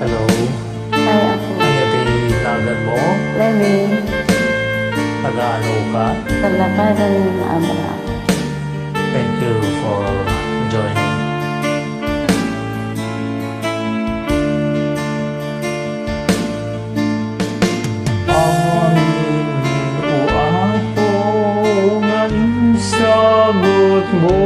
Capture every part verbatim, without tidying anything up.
Hello. Hi, Apo. Ania ti naganmo? Leni. Taga-ano ka? Taglakadan ni Abraham. Thank you for joining. Amin, O Apo, nga insagutmo,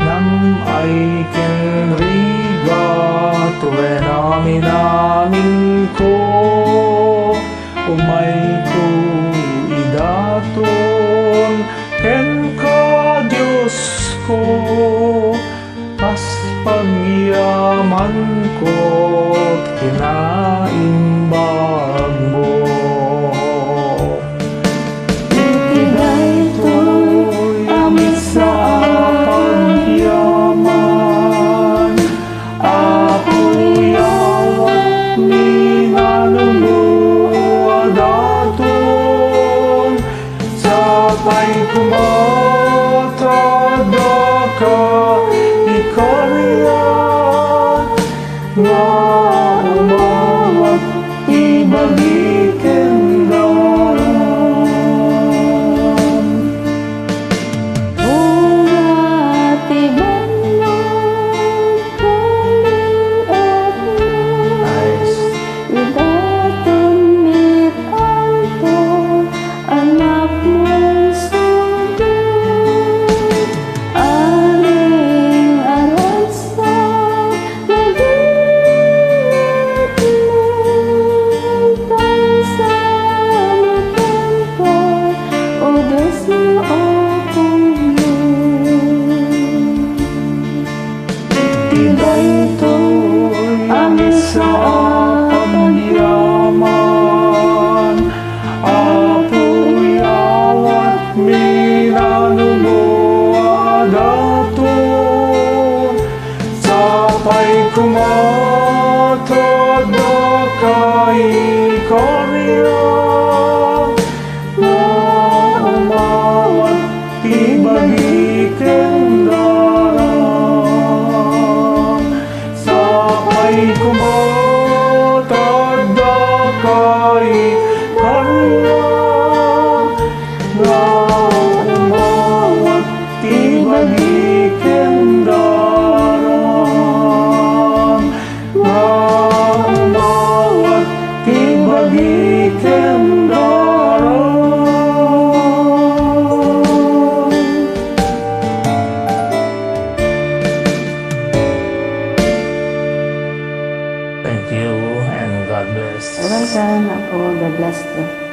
nam-ay ken rigat wen aminaminko, umayko idaton kenka, Diosko, kas pagyamanko ti kinaimbagmo. Iti daytoy a maysa a pagyaman, Apo, yawatmi nanumo a daton, sapay koma ta addaka ikariak nga umawat ti bagi ken daram. Bunga ti bannog kalingetmo. Nice. Idaton met, Apo, anakmon sunggot. Aring a ragsak nga ginetmo, tangsamo kenka, O Dios nga Apomi. Iti daytoy a maysa a pagyaman, Apo, yawatmi nanumo a daton, sapay koma ta addaka ikariak nga umawat ti bagi ken daram. Sapay koma ta addaka ikariak nga umawat ti bagi ken daram, nga umawat ti bagi ken daram. Thank you and God bless. You're welcome, Apo. God bless you.